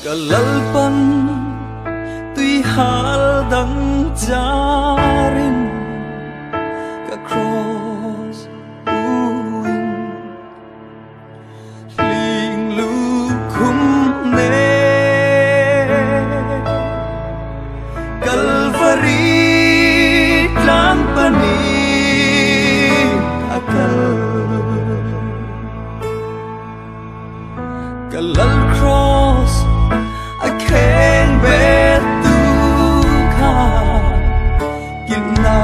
Ka Lalpan tui hal dang charin ka cross uin hling lukhum nen Kalvari tlang panin a kal. Ka Lal Cross a kheng bet tu kha kilhna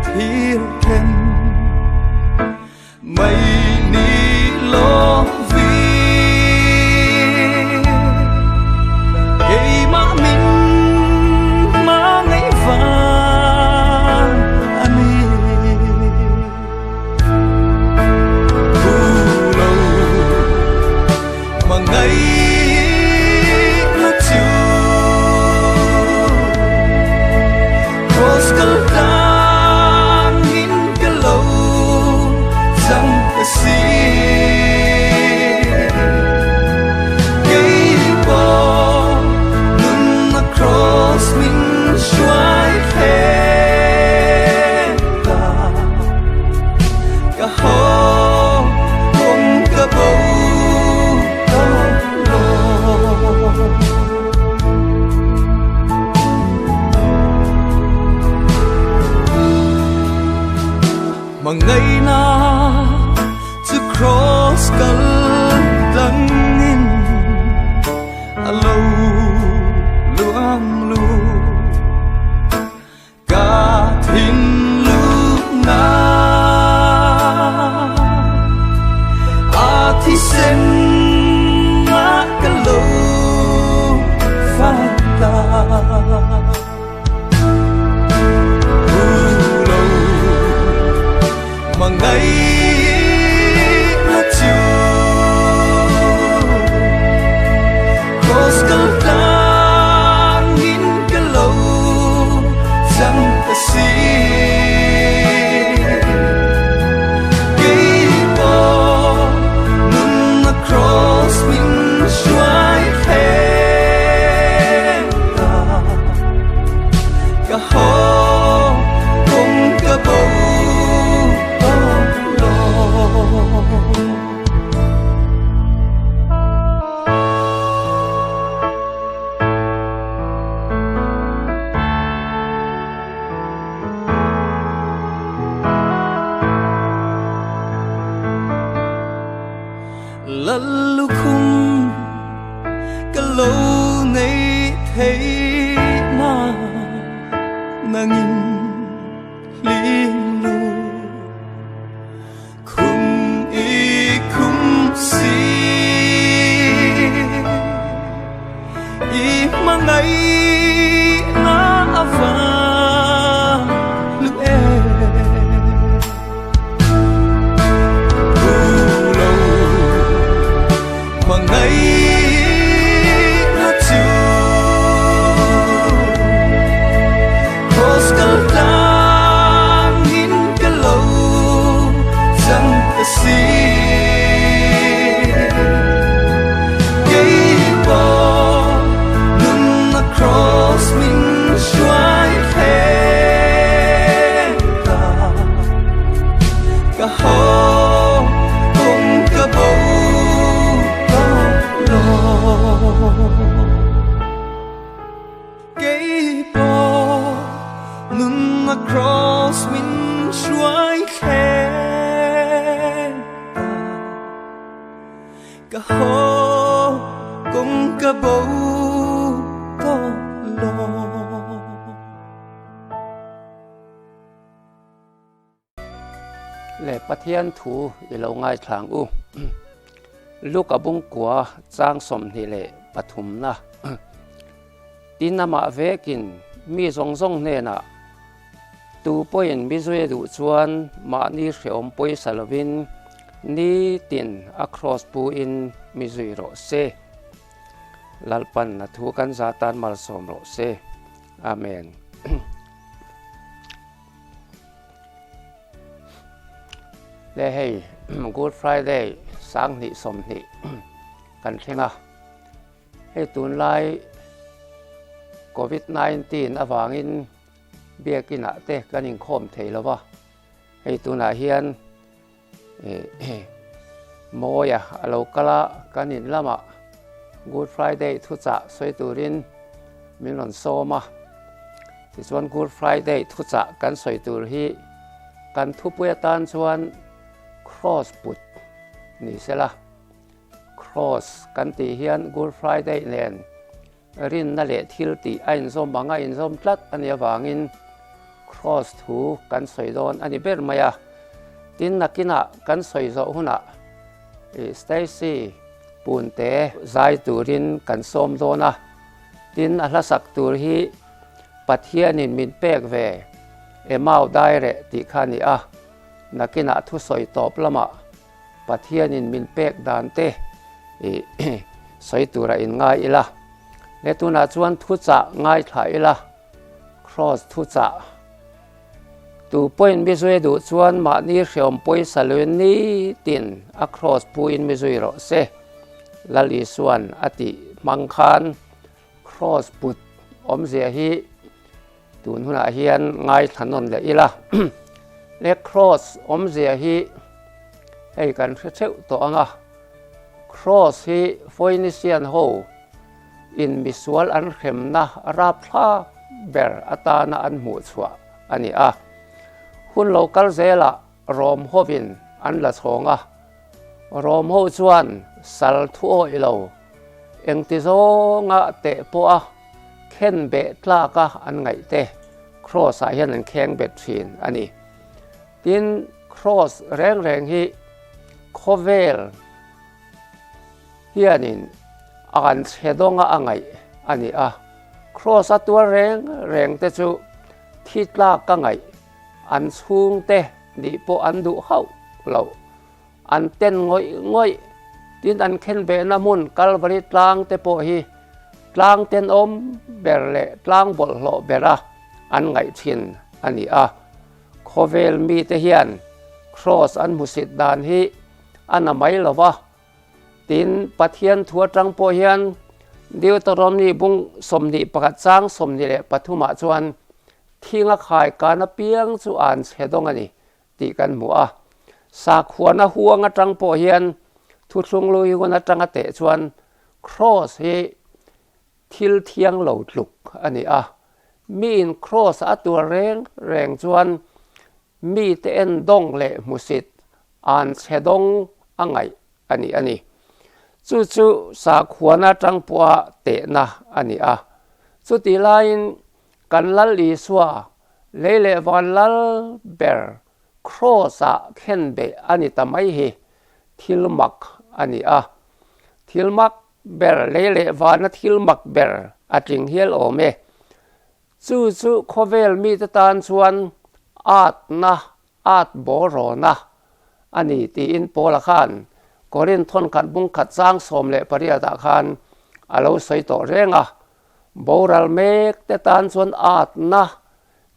thil then mei ni lo vi keimah min hmangaih vang a ni. Cross min hruai thleng ta Ka haw kawng ka bo tawh lo. Hmangaihna chu cross kal tlangin a lo luang lut. Ka thinlung na a thisen ah ka lo fai ta. Hu lo hmangaihna chu Cross kal tlangin ka lo chang ta si. Keipawh nunna cross min hruai thleng ta. Ka haw kawng ka bo tawh lo. Lallukhum ka lo nei thei na nangin hlim lu. Khum i khum si i hmangaihna a vang lu e. Thu lo hmangaihna chu Cross kal tlangin ka lo chang ta si. Keipawh nunna cross min hruai thleng ta. Ka haw kawng ka bo tawh lo. Keipawh nunna cross min hruai thleng ta. Ka haw kawng ka bo tawh lo. Le Pathian thu i lo ngaithlang u. Luka bungkua chang 23 na. Tin amah vekin mi zawng zawng hnenah tu pawhin mi zui a duh chuan mahni hrehawm pawisa lovin nitin a cross puin mi zui rawh se. Lalpan a thu kan za tan malsawm rawh se. Amen. Le hei Good Friday 2020 kan thleng a. Hei tunlai Covid 19 avangin biakinah te kan inkhawm thei lo va, hei tunah hian Mawia a lo kal a, kan in lamah Good Friday thuchah sawi turin min rawn sawm a. Tichuan Good Friday thuchah kan sawi tur hi kan thupui atan chuan Cross put ni sela. Cross kan tih hian Good Friday nen rinna leh thil tih a inzawm ang a inzawm tlat a nih avangin Cross thu kan sawi dawn a ni ber mai a. Tin nakinah kan sawi zawh hunah Stacy Punte zai turin kan sawm dawn a. Tin a hlasak tur hi Pathianin min pek ve Emau Daireh tih kha a ni a. Nakinah thusawi tawp lamah Pathianin min pek dan te sawi tura in ngai ila. Le tunah chuan thuchah ngaithla ila, Kraws thuchah. Tu pawhin mi zui duh chuan mahni hreawm pawisa luin nitin a kraws puin mi zui rawh se. Lal Isuan a tih hmang khan kraws put awmzia hi Tun hunah hian ngaithla nawn leh ila, le Cross awmzia hi hei kan hre theuh tawh ang a, Cross hi Phoenician ho in misual an hremna rapthlak ber atana an hmuh chhuah a ni a, hun lo kal zelah Rom hovin an la chhawng a, Rom ho chuan sal thu awih lo, engti zawnga teh pawha khen beh tlaka an ngaih te Cross ah hian an kheng bet thin a ni. Tin, Cross reng reng hi khawvel hianin an chhe dawnga a ngaih a ni a, Cross a tuar reng reng te chu thi tlak ka ngaih An chhungte nih pawh an duh hauh lo. An ten ngawih ngawih. Tin an khen behna hmun Kalvari tlang te pawh hi tlang tenawm ber leh tlang bawlhhlawh bera an ngaih thin a ni a. Khawvel mite hian Kraws an hmusit dan hi a na mai lo va. Tin, Pathian thu atang pawh hian Deuteronomy bung 21 chang 23 ah chuan Thinga khai kan apiang chu an chhe dawng a ni tih kan hmu a. Sakhuana huang atang pawh hian thuthlung lui hun atanga teh chuan Kraws hi thil thiang lo tluk a ni a. Miin Kraws a tuar reng reng chuan mite en dawng leh hmusit an chhe dawng a ngaih a ni a ni. Chu chu sakhuana atang pawha tehna a ni a. Chutih laiin Kan Lal Isua, lei leh van lal ber Kraws-ah thlen beh a ni ta mai hi thil mak a ni a. Thil mak ber, lei leh vana thil mak ber a tling hial awm e. Chu chu khawvel mite tan chuan atna At bawrawna a ni tiin Paula khan Korinth thawnkhat bungkhat chang 18 ah khan a lo sawi tawh reng a. Boral mek te tan chuan atna,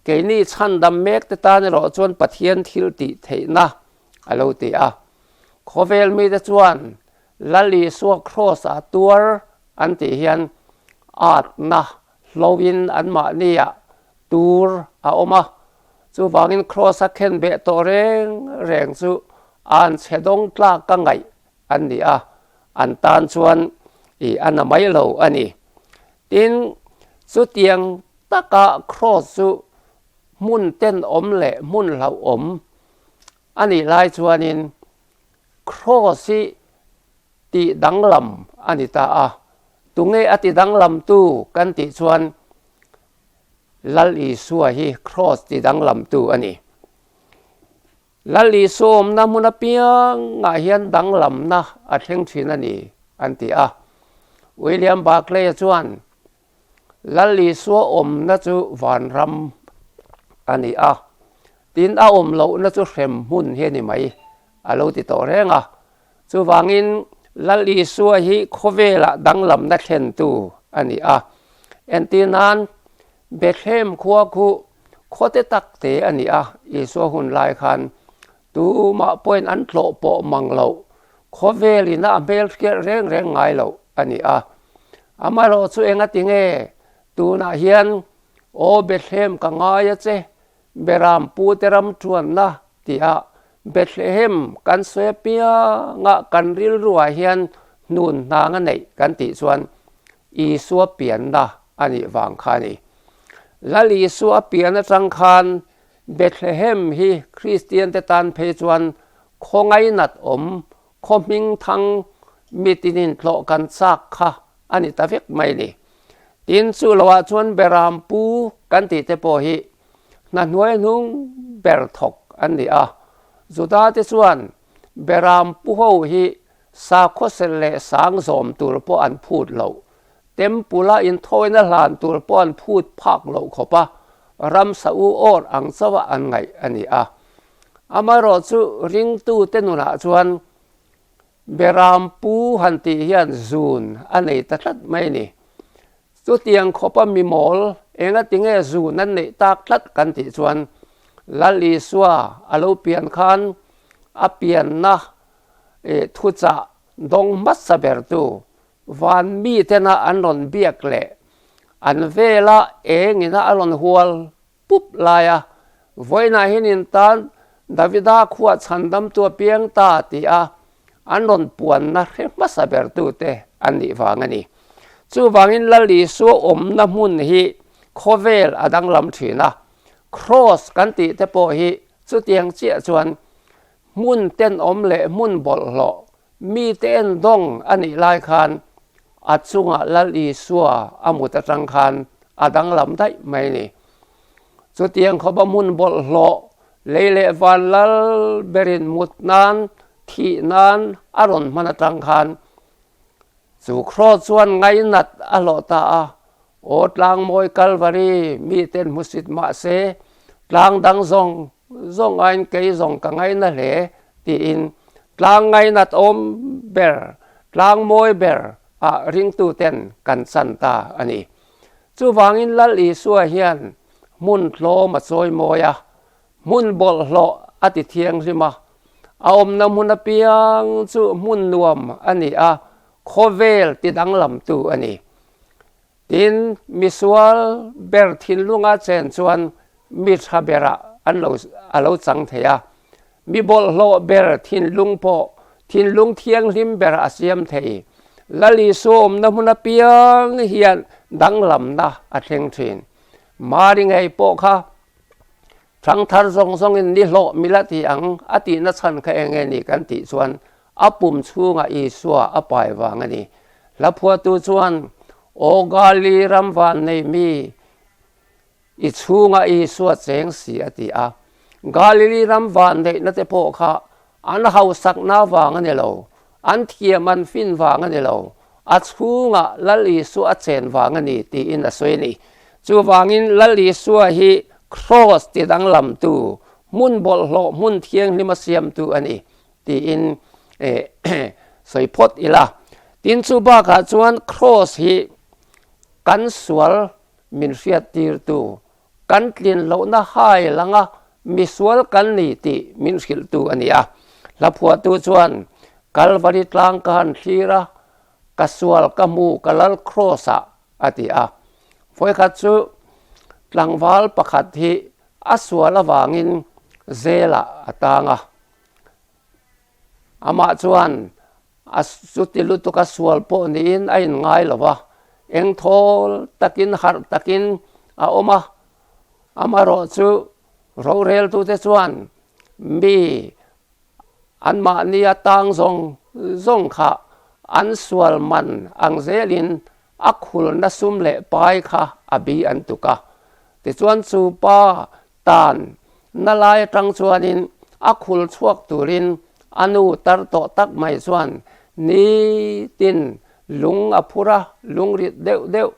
keini chhandam mek te tan erawh chuan Pathian thil tih theihna a lo ti a. Khawvel mite chuan Lal Isua Kraws ah tuar an tih hian atna hloin anmahniah tur a awm a, chuvangin Kraws a khen beh tawh reng reng chu an chhe dawng tlak ka ngaih an ni a, an tan chuan i a na mai lo a ni. Tin, chutiang taka Kraws chu hmun tenawm leh hmun hlauhawm a nih lai chuanin Kraws hi tih danglam a ni ta a, tunge a ti danglamtu kan tih chuan Lal Isua hi Kraws ti danglamtu a ni. Lal Isua awmna hmun apiangah hian danglamna a thleng thin a ni, an ti a. William Barclay-a chuan, Lal Isua awmna chu vanram a ni a, tin a awm lohna chu hrem hmun hi a ni mai, a lo ti tawh reng a. Chuvangin Lal Isua hi khawvelah danglamna thlentu a ni a. Entir nan, Bethlehem khua khu khawte tak te a ni a, Isua hun lai khan tumah pawhin an tlawh pawh mang loh, khawvelin a hmelhriat reng reng ngai loh a ni a. Amaherawh chu engati nge tunah hian Aw Bethlehem ka ngai a che, Beram pute ram tuanna tia Bethlehem kan sawi apianga kan rilruah hian hnun hnang a neih kan tih chuan Isua pianna a nih vang kha a ni. Lal Isua a pian atang khan Bethlehem hi Kristian te tan phei chuan khaw ngainat awm, khaw hming thang mi tinin tlawh kan chak kha a ni ta vek mai ni. Tin, chu loah chuan Beram pu kan tih te pawh hi hna hnuai hnung ber thawk an ni a. Juda te chuan Beram pu ho hi sakhaw sel leh sang zawm tur pawh an phut loh Temple-a inthawina hlan tur pawh an phut phak loh khawp a, ramsa u awr ang chauha an ngaih a ni a. Amaherawhchu ringtute nunah chuan Beram pu han tih hian zun a nei ta tlat mai a ni. Chutiang khawpa mi mawl engatinge zun an neih tak tlat kan tih chuan Lal Isua a lo pian khan a pianna thuchah dawng hmasa bertu Van mitena an rawn biak leh an vela engina a rawn hual pup lai a, vawiinah hian in tan Davida khuah chhandamtu a piang ta tih a an rawn puanna hre hmasa bertute an nih vang a ni. Chuvangin Lal Isua awmna hmun hi khawvel a danglam thin a, Kraws kan tih te pawh hi chutiang chiah chuan hmun tenawm leh hmun bawlhhlawh Mite en dawng a nih lai khan a chungah Lal Isua a mut atang khan a danglam daih mai a ni. Chutiang khawpa hmun bawlhhlawh lei leh van lal berin mut nan, thih nan a rawn hman atang khan chu kraws chuan ngainat a hlawh ta a, Aw tlangmawi Kalvari miten hmusit mah se, tlang dang zawng zawng aiin kei zawng ka ngaina hle tiin tlang ngainat awm ber, tlang mawi ber ah ringtuten kan chan ta a ni. Chuvangin Lal Isua hian hmun tlawm a chawi mawi a, hmun bawlhhlawh a ti thianghlim a, a awmna hmun apiang chu hmun nuam a ni a, khawvel ti danglamtu a ni. Tin, misual ber thinlunga chen chuan mi tha berah an lo a lo chang thei a, mi bawlhhlawh ber thinlung pawh thinlung thianghlim ber a siam thei. Lal Isua awmna hmun apiang hian danglamna a thleng thin. Mari ngei pawh kha thangthar zawng zawngin ni hlawh mila ti ang a tihna chhan kha eng nge ni kan tih chuan A pum chhungah Isua a pai vang a ni. Hla phuahtu chuan, Aw Gali ram van nei mi, i chhungah Isua cheng si a ti a. Galili ram van neihna te pawh kha an hausakna vang a ni lo, an thiam an fin vang a ni lo, a chhungah Lal Isua a chen vang a ni tiin a sawi a ni. Chuvangin Lal Isua hi Kraws ti danglamtu, hmun bawlhhlawh hmun thianghlima siamtu a ni. Tiin sawi phawt ila. Tin chu bakah chuan Kraws hi kan sual min hriat tirtu, kan tlin lohna hai langa misual kan ni tih min hrilhtu a ni a. Hla phuahtu chuan Kalvari tlang ka han thlir a, ka sual ka hmu ka lal Kraws ah a ti a. Vawikhat chu tlangval pakhat hi a sual avangin zelah a tang a. Amah chuan a chuti lutuk a sual pawh niin a inngai lo va, eng thawl takin harh takin a awm a. Amaherawh chu roreltute chuan mi anmahnia tang zawng zawng kha an sual man ang zelin a khulna sum leh pai kha a bi an tuk a. Tichuan chu pa Tan na lai atang chuanin a khul chhuak turin a nu tar tawh tak mai chuan nitin lung a phur a, lung rit deuh deuh.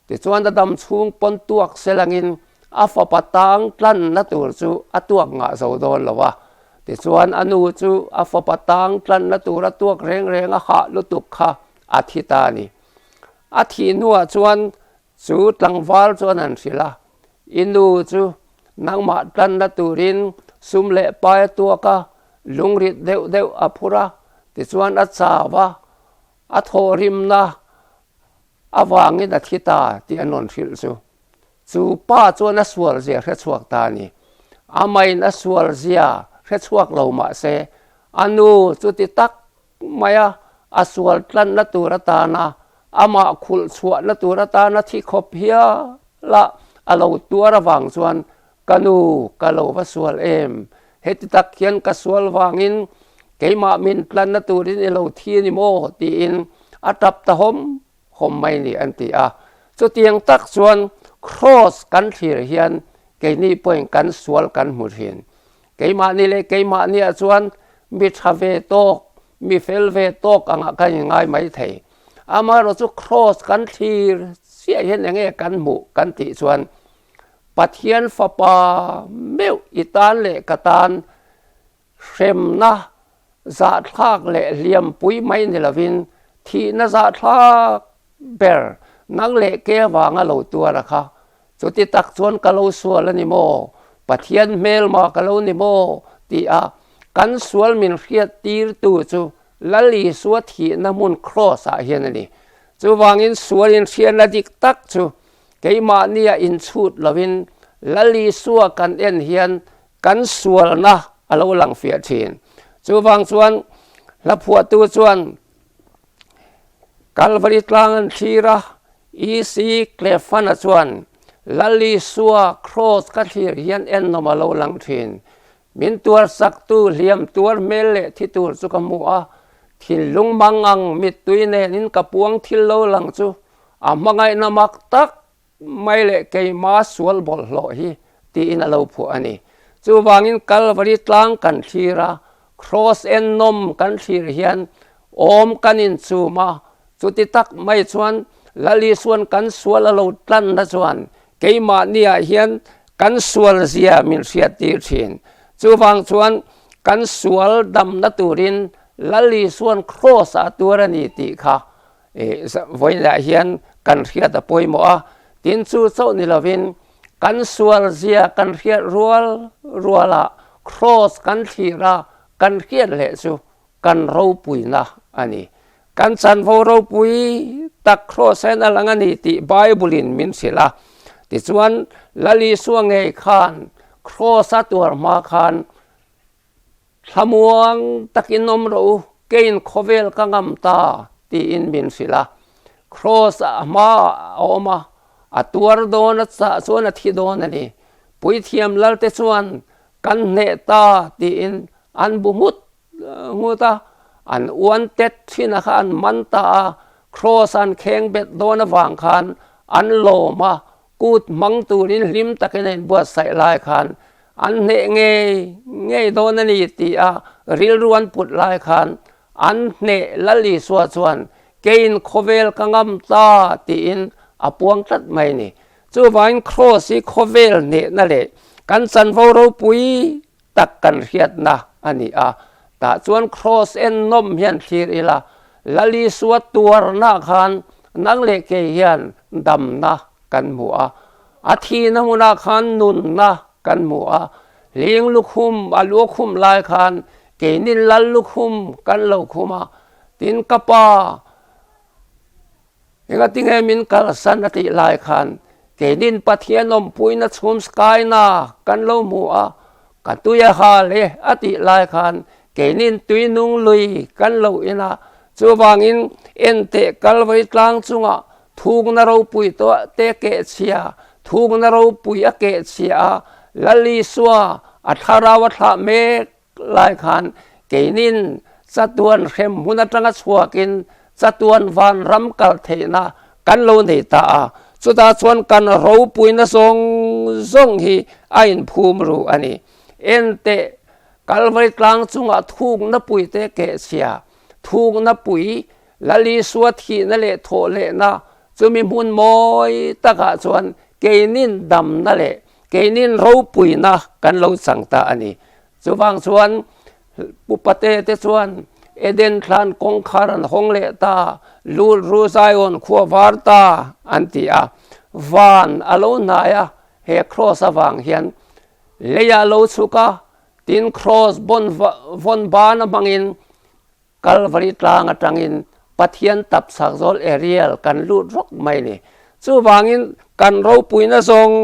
Tichuan a dam chhung pawn tuak selangin a fapa tang tlanna tur chu a tuak ngah zo dawn lo a. Tichuan a nu chu a fapa tang tlanna tur a tuak reng reng a hah lutuk kha a thi ta a ni. A thih hnuah chuan Chu tlangval chuan an hrilh a, I nu chu nangmah tlanna turin sum leh pai a tuak a, lungrit deuh deuh a phur a, tichuan a chau a, a thawhrimna avangin a thi ta tih an rawn hrilh chu. Chu pa chuan a sual zia hre chhuak ta a ni. Amahin a sual zia hre chhuak lo mah se, a nu chuti tak maia a sual tlanna tur atana amah khulh chhuahna tur atana thi khawp hiala a lo tuar avang chuan Ka nu, ka lo va sual em? Heti tak hian ka sual vangin keimah min tlanna turin i lo thi a ni maw? tiin a tap ta hawm hawm mai ni an ti a. Chutiang tak chuan Kraws kan thlir hian keini pawhin kan sual kan hmu thin. Keimahni leh keimahniah chuan mi tha ve tawk, mi fel ve tawk angah kan inngai mai thei. Amaherawhchu Kraws kan thlir chiah hian eng nge kan hmuh kan tih chuan Pathian Fapa meuh i tan leh ka tan hremna zahthlak leh hliampui mai ni lovin thihna zahthlak ber nang leh ke avanga lo tuar a kha. Chuti tak chuan ka lo sual a ni maw? Pathian hmelma ka lo ni maw? tih a kan sual min hriat tirtu chu Lal Isua thihna hmun Kraws ah hian a ni. Chuvangin sual inhriatna dik tak chu Keimahnia inchhut lovin Lal Isua kan en hian kan sualna a lo lang fiah thin. Chuvang chuan hla phuahtu chuan Kalvari tlang an thlir a, EC Clefana chuan Lal Isua Kraws ka thlir hian ennawm a lo lang thin. Min tuarsaktu hliam tuar hmel leh thi tur chu ka hmu a, thinlung mangang mittui nenin ka puang thil lo lang chu A hmangaihna mak tak mai leh keima sual bawlhhlawh hi tiin a lo phuah a ni. Chuvangin Kalvari tlang kan thlir a, Kraws ennawm kan thlir hian awm kan inchum a, chuti tak mai chuan Lal Isuan kan sual a lo tlanna chuan keimahniah hian kan sual zia min hriattir thin. Chuvang chuan kan sual damna turin Lal Isuan Kraws ah tuar a ni tih kha Vawiinah hian kan hriat a pawimawh a, tin chu chauh ni lovin kan sual zia kan hriat rual rualah Kraws kan thlir a, kan hriat leh chu kan ropuina a ni. Kan chanvo ropui tak Kraws hian a lang a ni tih Bible-in min hrilh a. Tichuan, Lal Isua ngei khan Kraws a tuar hma khan Thlamuang takin awm rawh u, keiin khawvel ka ngam ta, tiin min hrilh a. Kraws a hmaah a awm a, a tuar dawn a chah chuan a thi dawn a ni. Puithiam lalte chuan kan hneh ta, tiin an bu nghut nghut a, an uan tet thin a kha an man ta a, Kraws an kheng bet dawn avang khan an lawm a, kut hmang turin hlim takin a inbuatsaih lai khan An hneh ngei ngei dawn a ni tih a rilru an put lai khan an hneh Lal Isua chuan keiin khawvel ka ngam ta tiin a puang tlat mai a ni. Chuvangin Kraws hi khawvel hnehna leh kan chanvo ropui tak kan hriatna a ni a. Tah chuan Kraws en nawm hian thlir ila Lal Isua tuarna khan nang leh kei hian damna kan hmu a, a thihna hmunah khan nunna kan hmu a, hling lukhum a luakhum lai khan keinin lal lukhum kan lo khum a, tin ka pa engatinge min kalsan a tih lai khan keinin Pathian awmpuina chhum skyna kan lo hmu a, ka tui a hal e a tih lai khan keinin tui nung lui kan lo in a, chuvangin enteh Kalvari tlang chungah Thukna ropui tawh te kehchhia, thukna ropui a kehchhia a, Lal Isua a thlarau a thlah mek lai khan keinin chatuan hrem hmun atanga chhuakin chatuan vanram kal theihna kan lo nei ta a, chutah chuan kan ropuina zawng zawng hi a inphum ru a ni. Enteh, Kalvari tlang chungah thukna pui te kehchhia, thukna pui Lal Isua thihna leh thawhlehna chumi hmun mawi takah chuan keinin damna leh keinin ropuina kan lo chang ta a ni. Chuvang chuan Pu Pate te chuan Eden thlan kawngkhar an hawng leh ta, lut ru Zion khua var ta an ti a. Van a lo hnai a, he kraws avang hian leiah lo chhuk a, tin kraws vawn ban a hmangin Kalvari tlang atangin Pathian tapchhak zawl Ariel kan lut rawk mai ni. Chuvangin kan ropuina zawng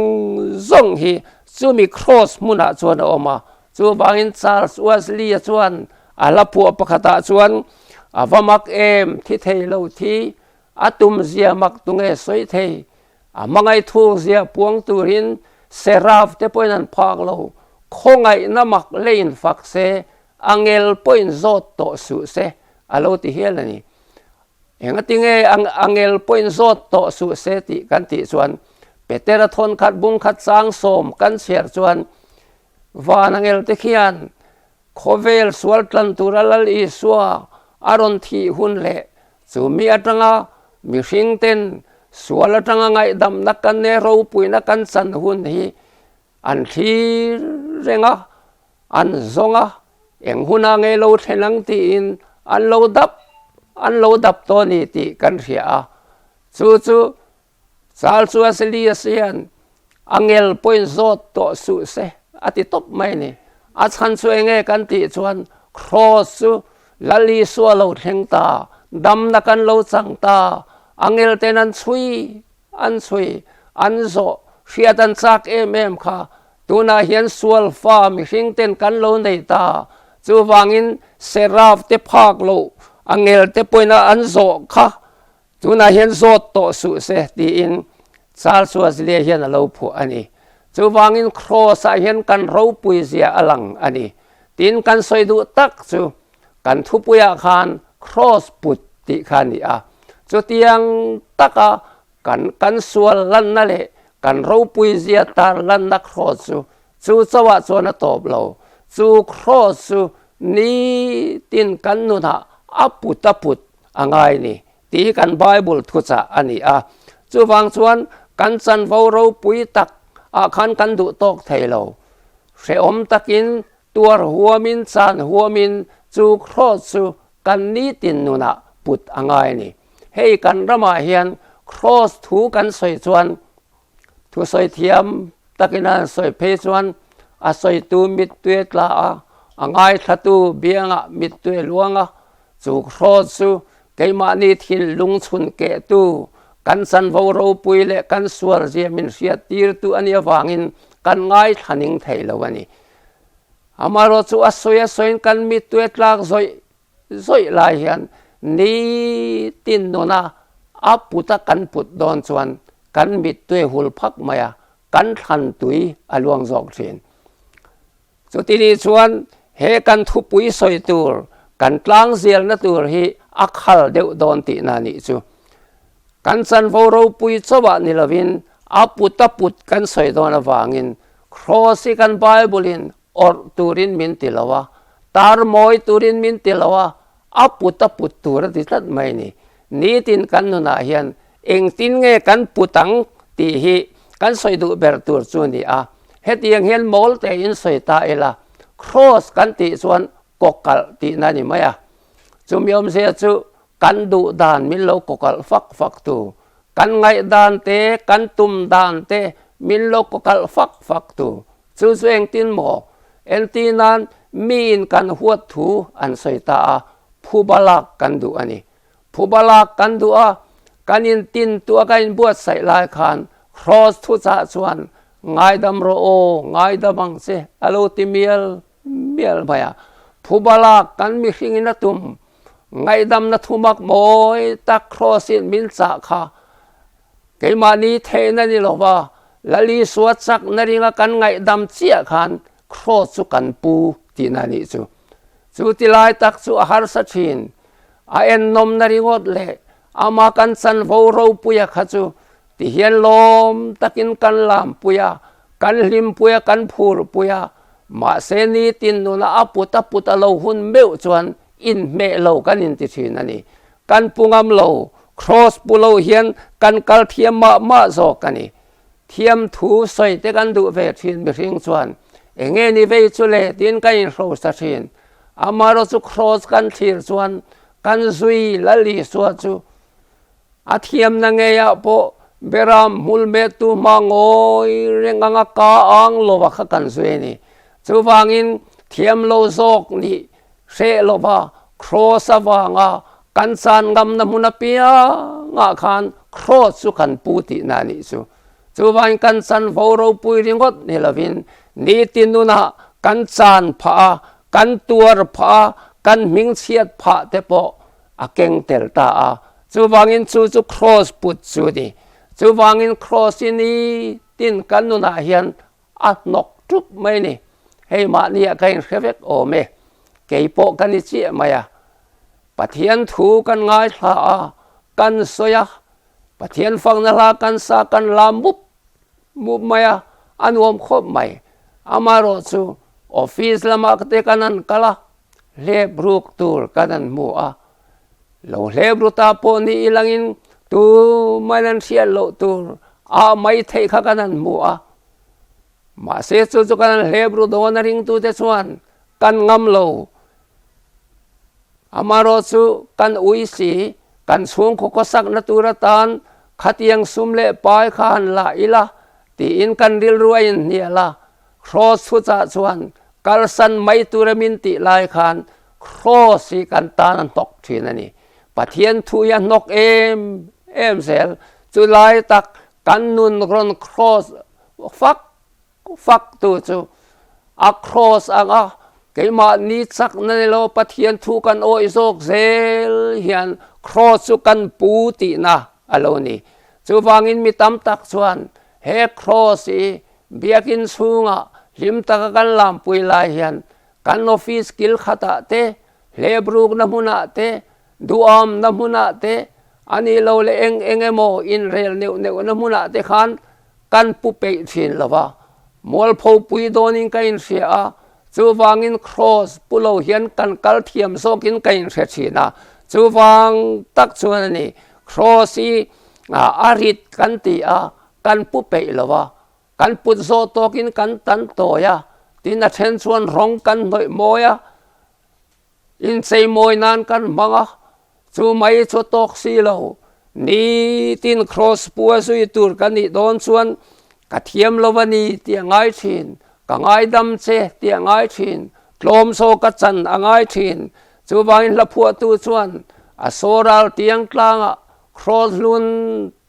zawng hi chumi Kraws hmunah chuan a awm a. Chuvangin Charles Wesley-a chuan a hla phuah pakhatah chuan, A va mak em, thi thei lo thi, a tum zia mak tunge sawi thei, a hmangaih thuk zia puang turin Seraph te pawhin an phak lo, khawngaihna mak leiin fak se, Angel pawhin zawt tawh suh se, a lo ti hial a ni. Engatinge angel pawhin zawt tawh suh se tih kan tih chuan Petera thawnkhat bungkhat chang sawm kan chhiar chuan van angel te khian khawvel sual tlan tura Lal Isua a rawn thih hun leh chumi atanga mihring ten sual atanga ngaihdamna kan ne ropuina kan chan hun hi An thlir reng a, an zawng a, eng huna ngei lo thlen ang tiin an lo dap, an lo dap tawh a ni tih kan hria a. Chu chu Charles Wesley-a hian a ngel pawhin zawt tawh suh se a ti tawp mai a ni. A chhan chu eng nge kan tih chuan Kraws chu Lal Isua lo thleng ta, damna kan lo chang ta, a ngel ten an chhui An chhui, an zawh, hriat an chak em em kha. Tunah hian sual fa mihring ten kan lo nei ta. Chuvangin Seraph te phak loh, a ngel te pawhin a an zawh kha tunah hian zawt tawh suh se tiin Charles Wesley hian a lo phuah a ni. Chuvangin Kraws ah hian kan ropui zia a lang a ni. Tin kan sawi duh tak chu Kan thupuiah khan Kraws put tih kha a ni a. Chutiang taka kan kan sual lanna leh kan ropui zia tar lanna Kraws chu chu chauhah chuan a tawp lo. Chu Kraws chu nitin kan nunah a put a put a ngai ni tih hi kan Bible thuchah a ni a. Chuvang chuan kan chanvo ropui tak ah khan kan duh tawk thei lo. Hrehawm takin Tuar huamin chan huamin chu Kraws chu kan nitin nunah put a ngai a ni. Hei kan ramah hian Kraws thu kan sawi chuan thusawi thiam takin an sawi phei chuan a sawitu mittui tla a, a ngaithlatu biangah mittui luang a, chu Kraws chu keimahni thinlung chhun kehtu kan chanvo ropui leh kan sualzia min hriattirtu a nih avangin kan ngaithla ning thei lo a ni. Amaherawh chu a sawi a sawiin kan mittui a tlak zawih zawih lai hian nitin nuna a put a kan put dawn chuan kan mittui a hul phak mai a, kan thlan tui a luang zawk thin. Chuti nih chuan he kan thupui sawi tur, kan tlang zialna tur hi a khal deuh dawn tihna nih chu. Kan chanvo ropui chauhah ni lovin a put a put kan sawi dawn avangin Kraws hi kan Bible-in awrh turin min ti lo a, tar mawi turin min ti lo a, a put a put tur a ti tlat mai ni. Nitin kan nunah hian engtin nge kan put ang tih hi kan sawi duh ber tur chu a ni a. Hetiang hian mawl tein sawi ta ila, Kraws kan tih chuan kawkalh tihna a ni mai a. Chumi awmzia chu Kan duh dan min lo kawkalh fak fak tu, kan ngaih dan te, kan tum dan te min lo kawkalh fak fak tu. Chu chu engtin maw? Enti nan miin kan huat thu an sawi ta a, phuba lak kan duh a ni. Phuba lak kan duh a, kan intin tu a kan inbuatsaih lai khan Kraws thuchah chuan ngaidam rawh aw, ngaidam ang che a lo ti mial mial mai a. Phuba lak kan mihringin a tum Ngaihdamna thumak mawi tak Kraws-in min chah kha keimahni theihna ni lova Lal Isua chakna ringa kan ngaihdam chiah khan Kraws chu kan pu tihna a nih chu. Chu ti lai tak chu a harsa thin. A ennawmna ringawt leh ama kan chanvo ropuia kha chu tihian lawm takin kan lampui a, kan hlimpui a, kan phurpui a. Mahse nitin nuna a put a put a lo hun meuh chuan Inhmeh lo kan inti thin a ni. Kan pu ngam lo, Kraws pu lo hian kan kal thiam mah mah zawk a ni. Thiam thu sawi te kan duh ve thin mihring chuan enge ni vei chu le tiin kan inhrosa thin. Amaherawh chu Kraws kan thlir chuan kan zui Lal Isua chu a thiamna ngeiah pawh Beram hmul mettu hma ngawi reng anga ka ang lova kha kan zui a ni. Chuvangin thiam lo zawk nih Hreh lova Kraws avanga Kan chan ngamna hmun apiangah khan Kraws chu kan pu tihna a nih chu. Chuvangin kan chanvo ropui ringawt ni lovin nitin nunah kan chan phah a, kan tuar phah a, kan hmingchhiat phah te pawh a keng tel ta a. Chuvangin chu chu Kraws put chu a ni. Chuvangin Kraws hi nitin kan nunah hian a hnawk ṭup mai a ni. Hei mahniah ka inhre vek awm e. Kei pawh ka ni chiah mai a. Pathian thu kan ngaithla a, kan sawi a, Pathian fakna hla kan sa kan la mup mup mai a, a nuam khawp mai. Amaherawhchu office lamah te kan han kal a, hlep ruk tur kan han hmu a. Lo hlep ru ta pawh ni ilangin tumah an hriat loh tur a mai theih kha kan han hmu a. Mahse chu chu kan han hlep ru dawn a ringtute chuan kan ngam lo. Amaherawhchu kan ui si, kan chhungkaw khawsakna tur atan khatiang sum leh pai kha han la ila tiin kan rilru a inhnial a. Kraws thuchah chuan kalsan mai tura min tih lai khan kraws hi kan tan a hnawk thin a ni. Pathian thu hi a hnawk em em zel. Chu lai tak kan nun rawn kraws fak fak tu chu a kraws ang a, keimahni chakna ni lo Pathian thu kan awih zawk zel hian kraws chu kan pu tihna a lo ni. Chuvangin mi tam tak chuan he kraws hi Biakin chhungah hlim taka kan lampui lai hian kan office kil khatah te, hlebrukna hmunah te, duhamna hmunah te, a nih lo leh eng eng emaw inrel neuh neuhna hmunah te khan kan pu peih thin lo va. Mualpho pui dawnin ka inhria a, chuvangin Kraws pu lo hian kan kal thiam zawkin ka inhre thin a. Chuvang tak chuan a ni, Kraws hi a rit kan ti a, Kan pu peih lo a, kan put zawh tawkin kan tan tawi a, tin a then chuan rawng kan hnawih mawi a, inchei mawi nan kan hmang a, chu mai chu tawk si lo. Nitin kraws pu a zui tur ka nih dawn chuan ka thiam lo a ni tih a ngai thin, ka ngaidam che tih a ngai thin, tlawm saw ka chan a ngai thin. Chuvangin hlaphuahtu chuan a sawral tiang tlangah Kraws hlun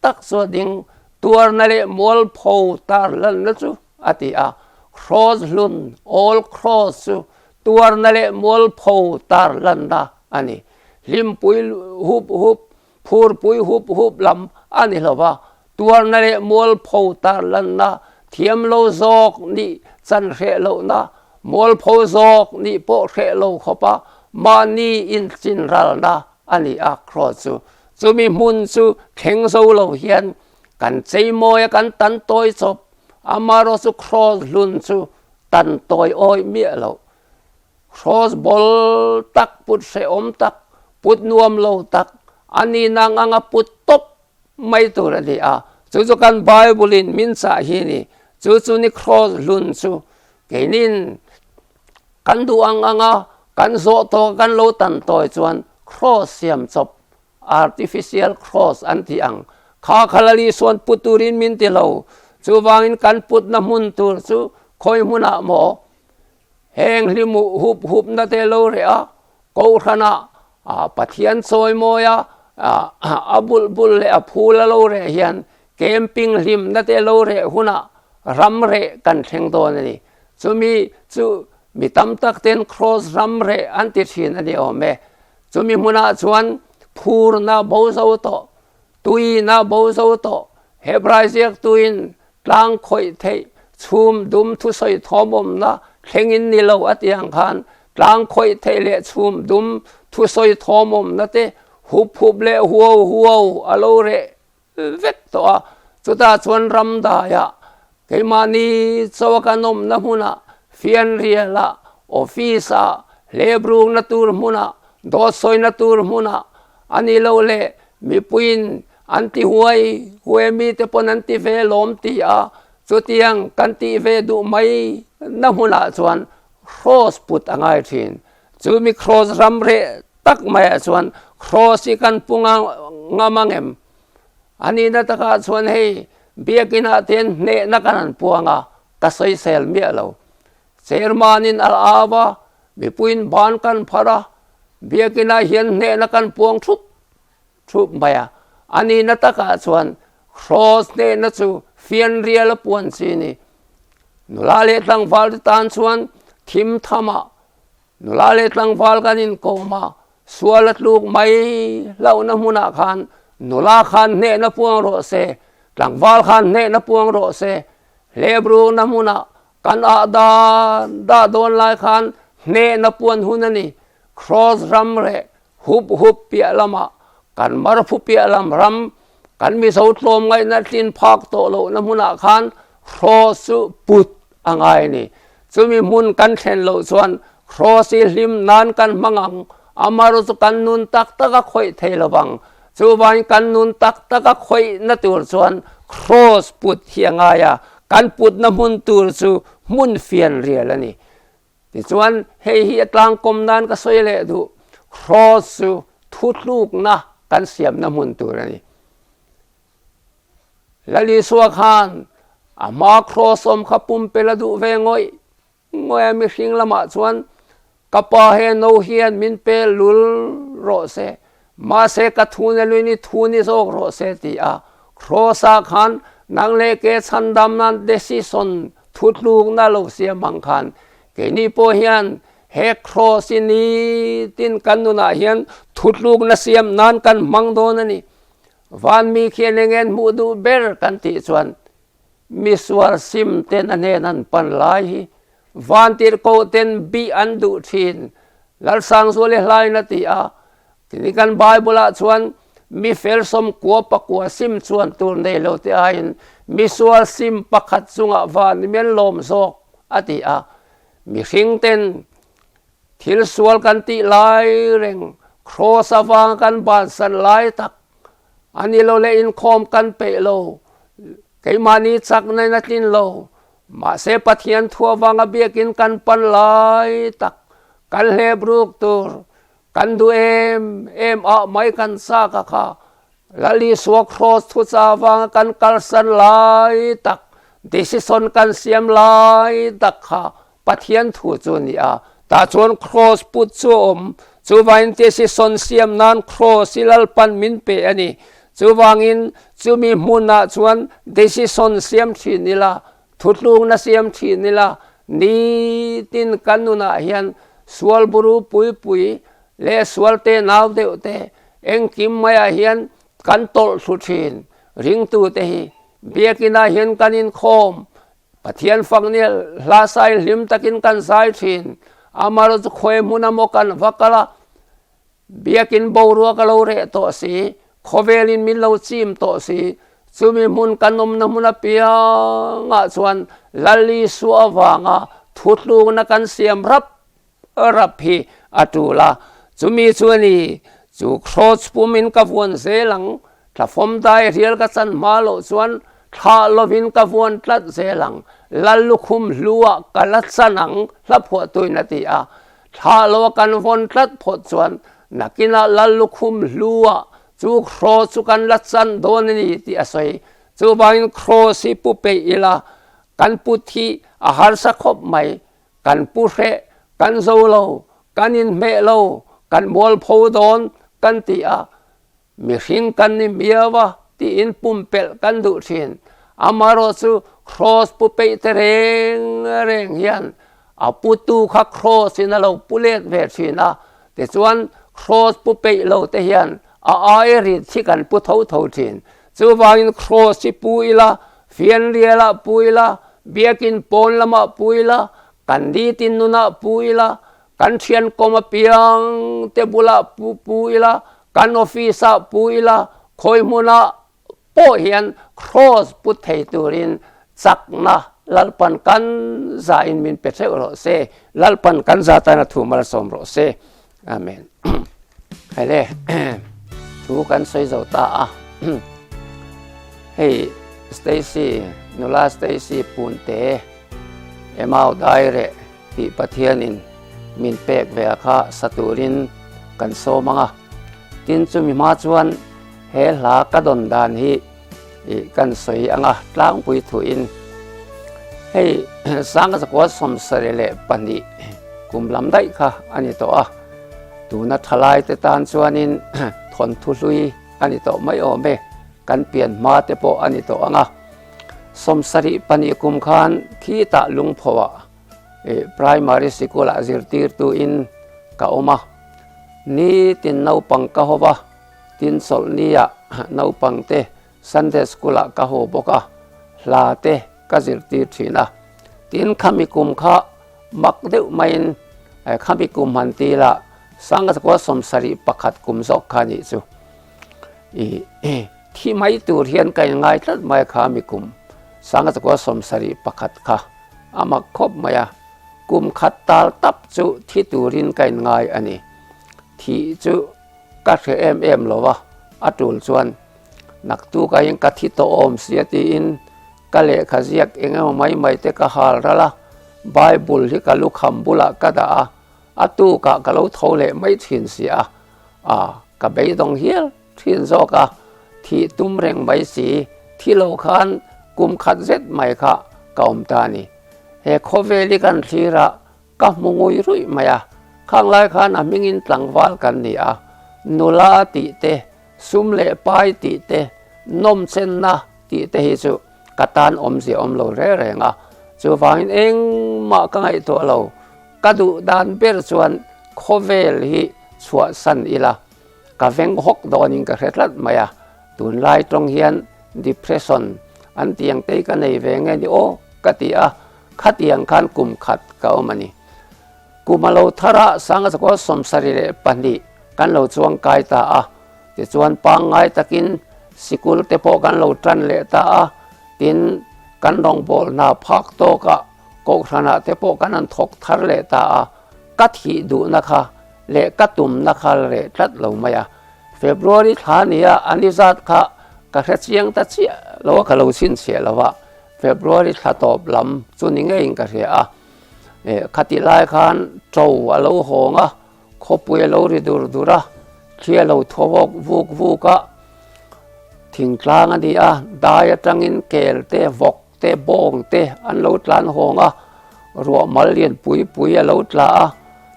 tak chu a ding, tuarna leh mualpho tarlanna chu a ti a. Kraws hlun, old cross, chu tuarna leh mualpho tarlanna a ni. Hlimpui hup hup, phurpui hup hup lam a ni lo va, tuarna leh mualpho tarlanna, thiam lo zawk nih chan hreh lohna, mualpho zawk nih pawh hreh lo khawpa mahni inchinralna a ni a, Kraws chu. Chumi hmun chu thleng zo lo hian kan chei mawi a, kan tan tawi chawp. Amaherawh chu Kraws hlun chu tan tawi awih miah lo. Kraws bawl tak, put hrehawm tak, put nuam lo tak, a ni nang anga put tawp mai tur a ni a. Chu chu kan Bible in min chah hi ni. Chu chu ni Kraws hlun chu keinin Kan duh ang anga kan zawh tawk kan lo tan tawi chuan cross siam chawp, artificial cross an tih ang kha khalali sawn put turin min ti lo. Chuvangin kan putna hmun tur chu khawi hmunah maw heng hlimuh hup hupna te lo reh a, Kohhranah Pathian chawimawi a, a bulh bulh leh a phul a lo reh hian camping hlimna te lo reh hunah ram reh kan thleng dawn a ni. Chumi chu mi tam tak ten Kraws ram reh an ti thin a ni awm e. Chumi hmunah chuan phurna bo zo tawh, tuina bo zo tawh, Hebrai ziaktuin tlang khawih theih chhum dum thusawi thawm awmna thlengin ni lo a ti ang khan tlang khawih theih leh chhum dum thusawi thawm awmna te hup hup leh huau huau a lo reh vek tawh a, chutah chuan ram daiah keimahni chaw kan awmna hmunah fianrialah office ah hlebrukna tur hmunah dawt sawina tur hmunah a ni lo leh mipuiin an ti huai huai mite pawn an ti ve lawm ti a, chutiang kan tih ve duh mai na hmunah chuan kraws put a ngai thin. Chumi kraws ram reh tak maiah chuan kraws hi kan pu ngam ang em? A nihna takah chuan hei biakinah te hian hnehna kan han puang a, ka sawisel miah lo. Chairman-in a au a, mipuiin ban kan pharh a. Biakinah hian hnehna kan puang thup thup mai a, a nihna takah chuan Kraws hnehna chu fianrial a puan chi a ni. Nula leh tlangval te tan chuan thim thamah nula leh tlangval kan inkawm a, sual a tluk mai hlauhna hmunah khan nula khan hnehna puang rawh se, tlangval khan hnehna puang rawh se, hlep rukna hmunah kan ah dan dah dawn lai khan hnehna puan hun a ni. Kraws ram reh hup hup piah lamah kan marphu piah lam ram kan Mizo tlawmngaihna tlin phak tawh lohna hmunah khan Kraws chu put a ngai a ni. Chumi hmun kan thlen loh chuan Kraws hi hlim nan kan hmang ang, amaherawh chu kan nun tak tak a khawih thei lo vang. Chuvangin kan nun tak tak a khawihna tur chuan Kraws put hi a ngai a, kan putna hmun tur chu hmun fianrial a ni. Tichuan, hei hi a tlangkawm nan ka sawi leh duh, Kraws chu thutlukna kan siamna hmun tur a ni. Lal Isua khan a hmaa kraws awm kha pumpel a duh ve ngawih ngawih a, mihring lamah chuan ka pa he no hian min pe lul rawh se, mahse ka thu ni luin i thu ni zawk rawh se ti a, kraws-ah khan nang leh ke chhandam nan decision thutlukna lo siam ang khan keini pawh hian he kraws hi nitin kan nunah hian thutlukna siam nan kan hmang dawn a ni. Van mi khian eng en hmuh duh ber kan tih chuan misual sim ten a hnen an pan lai hi van tirhkoh ten bih an duh thin. Lalsangzuali hlain a ti a, tini kan Bible ah chuan mi fel sawmkua pakua sim chuan tur nei lo te aiin misual sim pakhat chungah van mi an lawm zawk a ti a, mihring ten Thil sual kan tih lai reng, kraws avanga kan bansan lai tak a ni lo leh inkhawm kan peih lo, keimahni chakna in a tlin lo, mahse Pathian thu avanga biakin kan pan lai tak, kan hlep ruk tur, kan duh em em ah mai kan chak a kha, Lal Isua kraws thucha avanga kan kalsan lai tak, decision kan siam lai tak kha Pathian thu chu a ni a, tah chuan kraws put chu a awm. Chuvangin decision siam nan kraws hi Lalpan min pe a ni. Chuvangin chumi hmunah chuan decision siam thin ila, thutlukna siam thin ila, nitin kan nunah hian sual buru pui pui leh sual te nau deuh te engkim maiah hian kan tawlh thlu thin. Ringtute hi biakinah hian kan inkhawm Pathian fak nia hla sai hlim takin kan zai thin. Amaherawhchu chu khawi hmun emaw kan va kal a, biakin boruak a lo reh tawh si, khawvelin min lo chim tawh si, chumi hmun kan awmna hmun apiangah chuan Lal Isua avanga thutlukna kan siam rap rap hi a tul a, chumi chu a ni, chu kraws pumin ka vuan zel ang, thlafawm dai rial ka chan hma loh chuan thlah lovin ka vuan tlat zel ang, lal lukhum hluah ka la chan ang hla phuahtuin a ti a, thlah loa kan vawn tlat phawt chuan nakinah lal lukhum hluah chu kraws chu kan la chan dawn a ni tih a sawi, chuvangin kraws hi pu peih ila kan put hi a harsa khawp mai, Kan pu hreh, kan zo lo, kan inhmeh lo, kan mualpho dawn kan ti a, mihring kan ni miau a tiin pumpelh kan duh thin. Amaherawh chu kraws pu peih te reng reng hian a putu kha kraws in a lo pu let ve thin a, tichuan kraws pu peih lo te hian a ai rit hi kan pu tho tho thin. Chuvangin kraws hi pu ila Fianrialah pu ila, biakin pawn lamah pu ila, kan nitin nunah pu ila, kan thian kawm apiang te bulah pu pu ila, kan office ah pu ila, khawi hmunah pawh hian kraws put thei turin chakna Lalpan kan zain min pe theuh rawh se, Lalpan kan za tan a thu malsawm rawh se. Amen. Hele, thu kan sawi zo ta a. Hei, Stacy, nula Stacy Punte, Emau Daire tih Pathianin min pek ve a kha sa turin kan sawm ang a. Tin chumi hma chuan he hla ka dawn dan hi kan sawi ang a, tlangpui thuin. Hei, Sangzakua 72 kum lam daih kha a ni tawh a. Tuna thalaite tan chuanin thawnthu hlui a ni tawh mai awm e, kan pian hma te pawh a ni tawh ang a. 72 kum khan khitah lungphoah primary sikul ah zirtirtuin ka awm a, nitin naupang ka ho va, tin chawlhni ah naupang te Sunday school ah ka haw bawk a, hla te ka zirtir thin a. Tin khami kum kha mak deuh maiin khami kum han ti la Sangkua 71 kum zawk kha nih chu. I thi mai tur hian ka inngai tlat mai a khami kum Sangkua 71 kha a mak khawp mai a. Kum khat tal tap chu thi turin ka inngai a ni. Thih chu ka hre em em lo a, a tul chuan naktuk aiin ka thi tawh awm sia tiin ka lehkha ziak eng emaw mai mai te ka hal ral a, Bible hi ka lukham bulah ka dah a, a tukah ka lo tho leh mai thin si a, a ka beidawng hial thin zawk a, thih tum reng mai si, thi lo khan kum khat zet mai kha ka awm ta a ni. He khawvel hi kan thlir a, Ka hmu ngui ruih mai a, khang lai khan a hmingin tlangval kan ni a, nula tih te, sum leh pai tih te, nawmchenna tih te hi chu ka tan awmzia awm lo reng reng a, chuvangin engmah ka ngaihtuah lo, ka duh dan ber chuan khawvel hi chhuahsan ila, ka veng hawk dawnin ka hre tlat mai a, tunlai tawng hian depression an tih ang te hi ka nei ve nge ni aw ka ti a, Khatiang khan kum khat ka awm a ni. Kum a lo thar a, Sanga Chakua 72 kan lo chuang kai ta a. Tichuan pangngai takin sikul te pawh kan lo tan leh ta a, tin kan rawngbâwl hna phak tawkah Kohhranah te pawh kan han thawk thar leh ta a. Ka thih duhna kha leh ka tumna kha la reh tlat lo mai a. February thla nia a ni zat kha ka hre chiang ta chiah lo a, ka lo chhinchhiah lo a. February thla tawp lam chu ni ngeiin ka hria a, khatih lai khan ṭo a lo hawng a, khawpui a lo ri dur dur a, thli a lo thaw vawk vuk vuk a, thingtlang a ni a, dai atangin kel te, vawk te, bawng te an lo tlan hawng a, ruah mal lian pui pui a lo tla a,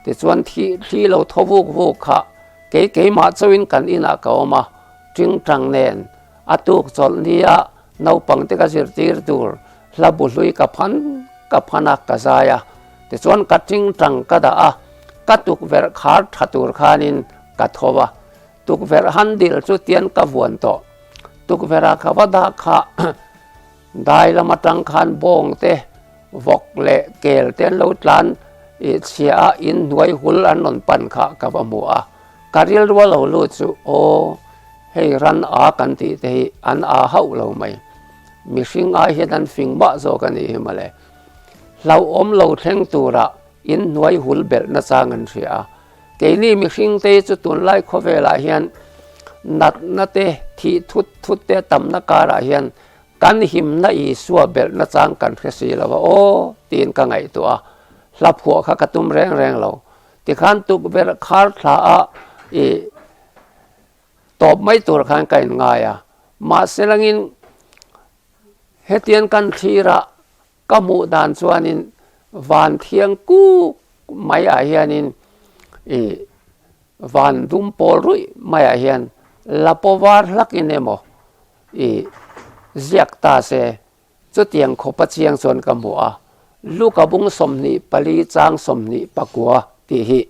tichuan thih thli lo thaw vuk vuk kha kei keimah chauhin kan inah ka awm a, tingtang nen a tuk chawlh nia Naupang te ka zirtir tur hla bu hlui ka phan ka phan a, ka zai a. Tichuan ka tingtang ka dah a, ka tukverh khar tha tur khanin ka tho a. Tukverh handle chu tian ka vuan tawh. Tukverh ah ka va dah kha dai lam atang khan bawng te, vawk leh kel te an lo tlan chhia a, inhnuai hul an rawn pan kha ka va hmu a. Ka rilru a lo lut chu aw. Hei ran a kan tih te hi an a hauh lo mai. Mihring ai hian an fing mah zawk a nih hi mawle. Hlauhawm lo thleng tura inhnuai hul belh nachang an hria a. Keini mihring te hi chu tunlai khawvelah hian natna te, thih thut thut te tamna karah hian kan himna Isua belh nachang kan hre si lo a aw tiin ka ngaihtuah a. Hla phuah kha ka tum reng reng lo. Tikhan tukverh khar thla a ih. Tawp mai tur khan ka inngai a, mahse langin hetiang kan thlir a ka hmuh dan chuanin van thiang kuk mai ah hianin ih van dum pawl ruih mai ah hian lapaw var hlakin emaw ih ziak ta se Chutiang khawpa chiang chuan ka hmu a, Luka bung 24 chang 29 tih hi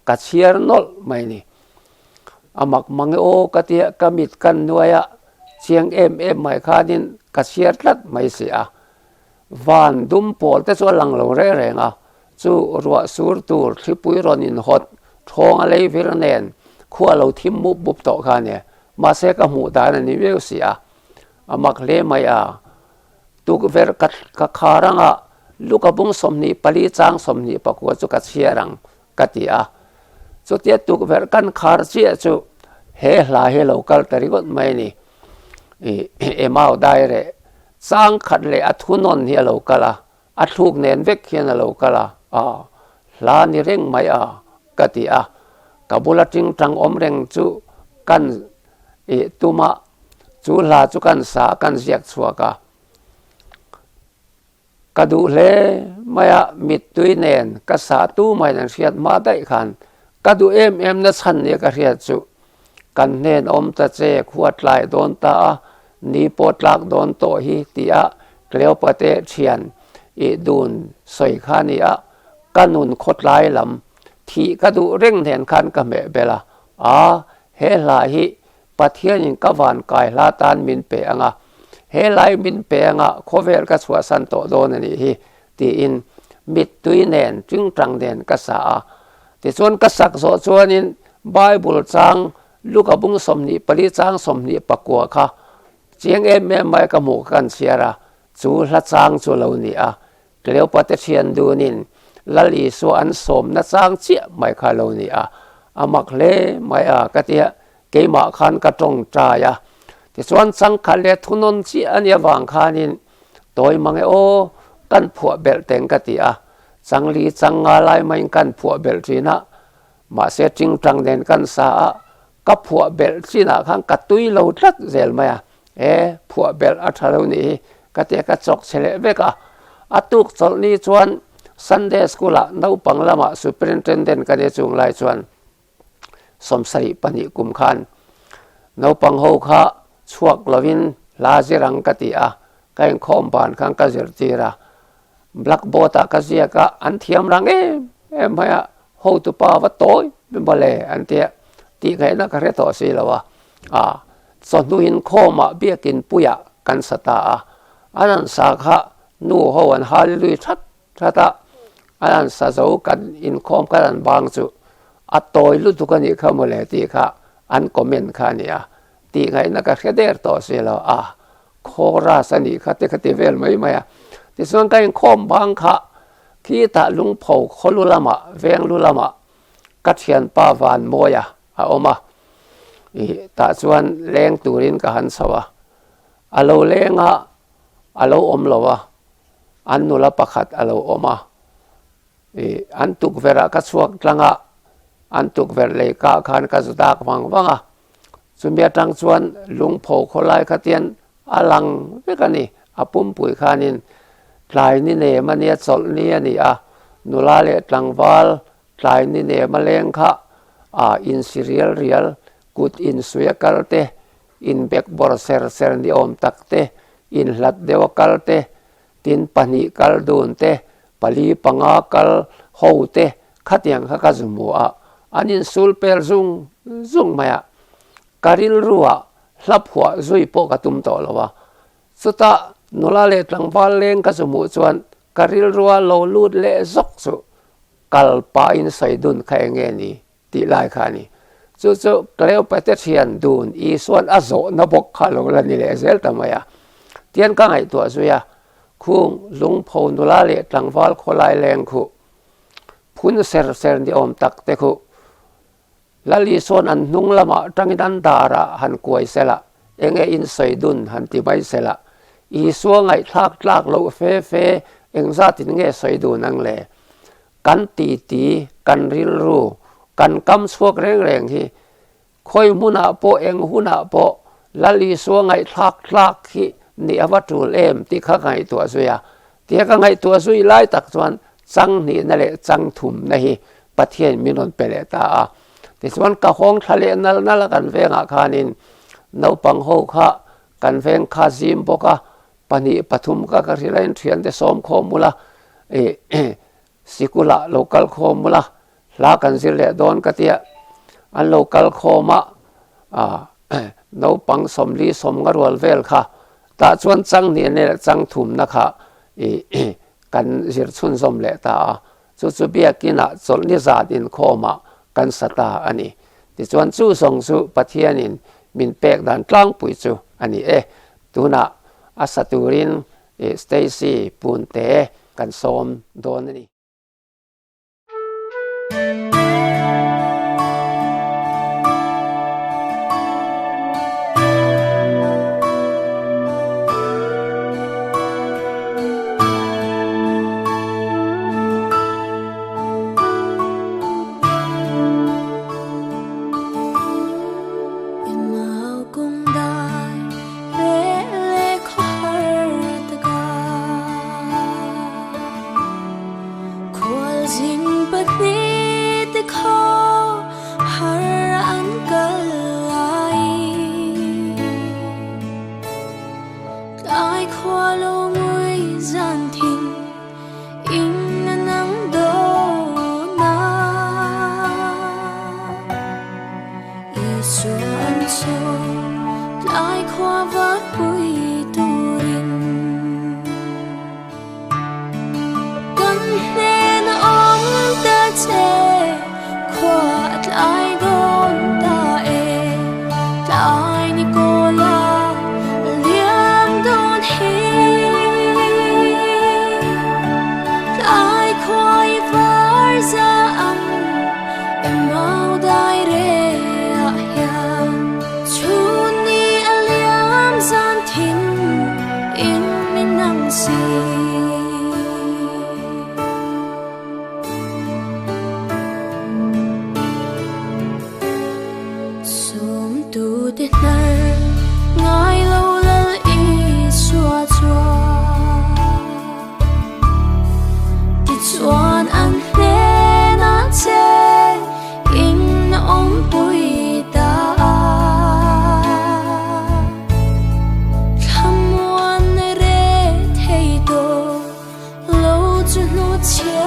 ka chhiar nawlh mai ni. A mak mang e aw ka tia ka mit kan nuai a, chiang em em mai khanin ka chhiar tlat mai si a. Van dum pawl te chu a lang lo reng reng a, chu ruah sur tur thlipui rawn inhawt thawng a lei vir nen khua lo thim mup mup tawh kha nia, mahse ka hmuh dan a ni viau si a. A mak hle mai a, tukverh ka ka khar ang a, Luka bung 24 chang 29 chu ka chhiar ang ka ti a. Chutia tukverh kan khar chiah chu he hla hi lo kal ta ringawt mai a ni. Ih Emau dai reh chang khat leh a thunawn hi a lo kal a, a thluk nen vek hian a lo kal a, ah hla ni reng mai a ka ti a. Ka bula tingtang awm reng chu kan Ih tumah chu hla chu kan sa kan ziak chhuak a, ka duh hle mai a, mittui nen ka sa tu maiin an hriat hma daih khan Ka duh em em na chhan nia ka hriat chu kan hnen awm ta che khua tlai dawn ta a, ni pawh tlak dawn tawh hi tia Cleopate thian ih dun sawi kha ni a, ka nun khawtlai lam thih ka duh reng hnen khan ka hmeh bel a, a he hla hi Pathianin ka van kai hla tan min pe ang a, he lai min pe ang a khawvel ka chhuahsan tawh dawn a nih hi tiin mittui nen tingtang nen ka sa a. Tichuan ka sak zawh chuanin Bible chang Luka bung 24 chang 29 kha chiang em em mai ka hmuh ka kan chhiar a, chu hla chang chu lo ni a. Cleopate thian dunin Lal Isua an sawmna chang chiah mai kha lo ni a, a mak hle mai a ka tia keimah khan ka tawngtai a. Tichuan changkhat leh thunawn chiah a nih avang khanin Tawi mang e aw, kan phuah belh teng ka ti a, changli chang nga lai maiin kan phuah belh thin a, mahse tingtang nen kan sa a, ka phuah belh chinah khan ka tui lo tlat zel mai a, e phuah belh a tha lo nih hi ka ti a, ka chawk chhe leh vek a. A tuk chawlh ni chuan Sunday School ah naupang lamah Superintendent ka nia chung lai chuan 72 kum khan naupang ho kha chhuak lovin hla zir ang ka ti a, ka inkhawm ban khan ka zirtir a, blackboard ah ka ziak a, an thiam rang em em mai a, hotupa va tawi mawle an ti a, tih ngaihna ka hre tawh si lo a, ah chawhnu inkhawmah biakin puiah kan sa ta a, an han sa kha nu ho an hallelujah that that a, an han sa zo kan inkhawm kan han bang chu a tawi lutuk a nih kha mawle tih kha an comment kha a ni a, tih ngaihna ka hre der tawh si lo a, chorus a nih kha te kha ti vel mai mai a. Tichuan ka inkhawm bang kha khitah lungpho khawlu lamah veng lu lamah ka thianpa Vanmawia a awm a, ih tah chuan leng turin ka han chho a, a lo leng a, a lo awm lo a. An nula pakhat a lo awm a, ih an tukverh ah ka chhuak tlang a, an tukverh lei kah khan ka zu dak vang vang a, chumi atang chuan lungpho khawlai kha tian a lang vek a ni, a pumpui khanin tlai ni nem a nia chawlh ni a ni a, nula leh tlangval tlai ni nem a leng kha ah insi rial rial kut insuih a kal te Inbekbawr ser ser ni awm tak te, inhlat deuh a kal te, tin pahnih kal dun te, pali panga kal ho te khatiang kha ka zu hmu a, an insul pel zung zung mai a. Ka rilru ah hla phuah zui pawh ka tum tawh lo a. Chutah nula leh tlangval leng ka zu hmuh chuan ka rilrua lo lut leh zawk chu kal pahin sawi dun kha eng nge ni Tih lai kha a ni. Chu chu Cleopatra thian dun Isua'n a zawhna bawk kha lo la ni leh zel ta mai a. Tian ka ngaihtuah zui a, khung lungpho nula leh tlangval khawlai leng khuh, phun ser ser ni awm tak te khuh, Lal Isua'n an hnung lamah tangin an darah han kuai sela, enge in sawi dun han ti mai sela, Isua ngaihthlak tlak loh fe fe engzatin nge sawi dun ang le? Kan titi, kan rilru, kan kam chhuak reng reng hi khawi hmunah pawh eng hunah pawh Lal Isua ngaihthlak tlak hi nih a va tul em tih kha ka ngaihtuah zui a. Tia ka ngaihtuah zui lai tak chuan chang hnihna leh chang thumna hi Pathian min rawn pe leh ta a. Tichuan ka hawng thla leh nal nal a kan vengah khanin naupang ho kha kan veng kha zim bawk a, pahnih pathum ka ka hrilh a inthiante sawm khawm ula ih sikula lo kal khawm ula hla kan zir leh dawn ka tia an lo kal khawm a ah naupang sawmli sawmnga rual vel kha tah chuan chang hnih leh chang thumna kha ih kan zir chhunzawm leh ta a chu chu biakinah chawlhni zat inkhawmah kan sa ta a ni tichuan chu zawng chu Pathianin min pek dan tlangpui chu a ni e. Tunah a sa turin Stacy Punte kan sawm dawn a ni. khua lo ngui zan thin in a nang dawn a. Isua an sawm tlai khua vat pui turin. Kan hnena awm ta che khua a tlai dawn ta e, tlai ni kawla liam dawn hi. Tlai khua i var za ang emau dai re ah hian chhun ni a liam zan thin in min nang si. Sawm tu te hnar ngai lo Lal Isua chuan tichuan an hnenah che in awmpui ta a. Thlamuan re thei tawh lo chu hnuchhiah.